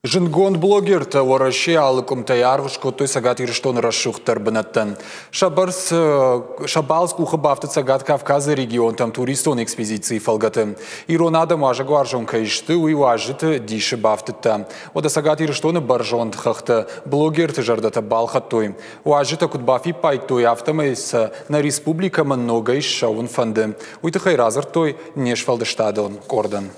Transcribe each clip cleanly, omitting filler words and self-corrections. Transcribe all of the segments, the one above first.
Зындгонд блогертӕ Уӕрӕсейы алы къуымтӕй аргъ скодтой Цӕгат Ирыстоны рӕсугъддӕр бынӕттӕн. Сӕ бӕрц сӕ балц къухы бафтыд Цӕгат Кавказы регионтӕм туристон экспедицийы фӕлгӕты. Ирон адӕм уазӕгуарзон кӕй сты, уый уазджыты дисы бафтыдта. Уӕдӕ Цӕгат Ирыстоны бӕрзонд хӕхтӕ блогерты зӕрдӕтӕ балхӕдтой. Уазджытӕ куыд бафиппайдтой, афтӕмӕй сӕ нӕ республикӕмӕ ногӕй ссӕуын фӕнды. Уый тыххӕй радзырдтой не сфӕлдыстадон къордӕн.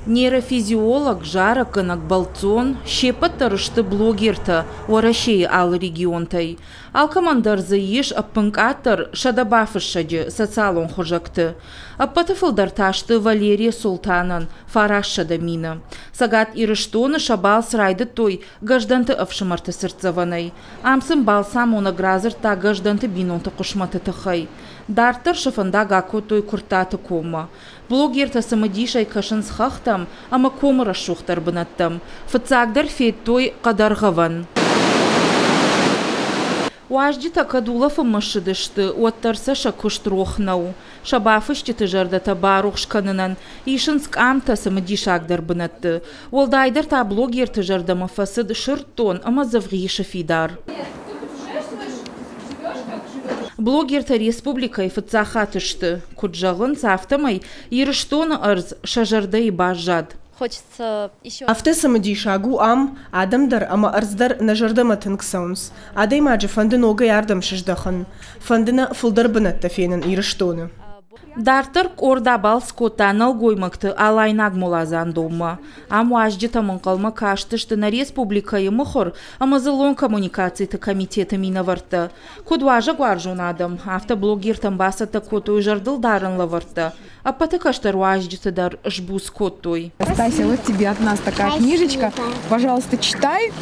Нейрофизиолог, зарӕггӕнӕг, бӕлццон се ппӕт дӕр сты блогертӕ Уӕрӕсейы алы регионтӕй. Алкӕмӕн дӕр дзы ис ӕппынкъаддӕр 100 бафыссӕджы социалон хуызӕгты. Ӕппӕты фылдӕр та сты Валерия Султанӕн 900 мины. Цӕгат Ирыстоны сӕ балц райдыдтой Гӕздӕнты ӕфсымӕрты цыртдзӕвӕнӕй. Ам сын балцамонӕг радзырдта Гӕздӕнты бинонты хъысмӕты тыххӕй. Дарддӕр сӕ фӕндаг акодтой Куырттаты коммӕ. Блогертӕ цымыдисӕй кӕсынц хӕхтӕм ӕмӕ комы рӕсугъддӕр бынӕттӕм. Фыццагдӕр федтой хъӕдӕргъӕвӕн. Уазджытӕ кӕд улӕфынмӕ ссыдысты, уӕддӕр сӕ сӕ куыст рох нӕу. Сӕ бафысджыты зӕрдӕтӕ барухс кӕнынӕн исынц къамтӕ цымыдисагдӕр бынӕтты. Уӕлдайдӕр та блогерты зӕрдӕмӕ фӕцыд сырддон ӕмӕ Дзывгъисы фидар. Блогертӕ республикӕйы фыццаг хатт сты. Куыд зӕгъынц, афтӕмӕй Ирыстоны ӕрдз сӕ зӕрдӕйы баззад. Афтӕ цымыдисаг у ам, адӕм дӕр ӕмӕ ӕрдз дӕр нӕ зӕрдӕмӕ тынг цӕуынц. Адӕймаджы фӕнды ногӕй ардӕм сыздӕхын. Фӕнды нӕ фылдӕр бынӕттӕ фенын Ирыстоны. Дарддӕр къорд абалц кодта нӕлгоймӕгты Алайнаг моладзандонмӕ. Ам уазджытӕм ӕнхъӕлмӕ кастысты нӕ республикӕйы мыхуыр ӕмӕ дзыллон коммуникациты комитеты минӕвӕрттӕ. Куыд уазӕгуарзон адӕм, афтӕ блогертӕн бацӕттӕ кодтой зӕрдылдарӕн лӕвӕрттӕ. Ӕппӕты кӕстӕр уазджыты дӕр сбуц кодтой. Стася, вот тебе от нас такая книжечка. Пожалуйста, читай,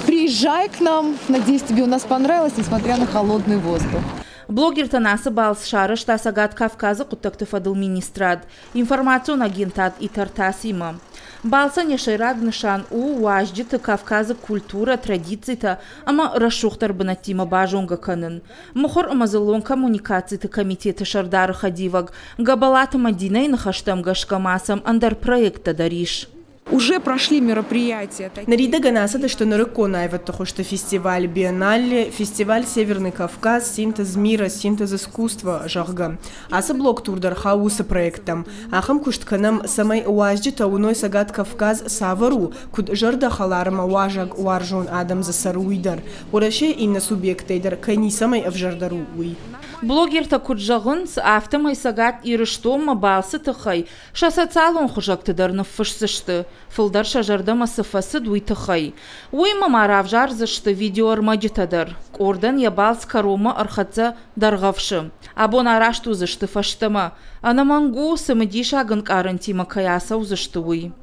приезжай к нам. Надеюсь, тебе у нас понравилось, несмотря на холодный воздух. Блогертӕн ацы балц сарӕзта Цӕгат Кавказы хъуыддӕгты фӕдыл министрад, информацион агентад ИТАРТАС-имӕ. Балцӕн йӕ сӕйраг нысан у уазджыты Кавказы культурӕ, традицитӕ ӕмӕ рӕсугъддӕр бынӕттимӕ базонгӕ кӕнын. Мыхуыр ӕмӕ дзыллон коммуникациты комитеты сӕрдары хӕдивӕг Гӕбӕлаты Мадинӕйы ныхӕстӕм гӕсгӕ ма сӕм ӕндӕр проекттӕ дӕр ис. Уже прошли мероприятия. Ныридӕгӕн ацыдысты нырыккон аивӕдты хуызты фестиваль «Биеннале», фестиваль «Северный Кавказ», «Синтез мира», «Синтез искусства», зӕгъгӕ. Ацы блог-тур дӕр хауы уыцы проекттӕм. Ахӕм куыст кӕнӕм, цӕмӕй уазджытӕ уыной Цӕгат Кавказ цавӕр у, куыд зӕрдӕхӕлар ӕмӕ уазӕг уарзон адӕм дзы цӕры, уый дӕр. Уӕрӕсейы иннӕ субъекттӕй дӕр кӕй ницӕмӕй ӕвзӕрдӕр у, уый. Блогертӕ куыд зӕгъынц, афтӕмӕй Цӕгат Ирыстонмӕ балцы тыххӕй сӕ социалон хуызӕгты дӕр ныффысдзысты, фылдӕр сӕ зӕрдӕмӕ цы фӕцыд, уый тыххӕй. Уыимӕ ма равзардзысты видеоӕрмӕджытӕ дӕр. Къордӕн йӕ балц кӕронмӕ ӕрхӕццӕ Дӕргъӕвсы. Абон араст уыдзысты фӕстӕмӕ. Ӕнӕмӕнг у, цымыдисаг ӕнкъарӕнтимӕ кӕй ацӕудзысты, уый.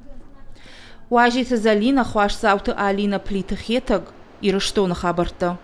Уазиты Зӕлинӕ, Хуасдзауты Алинӕ, Плиты Хетӕг, Ирыстоны хабӕрттӕ.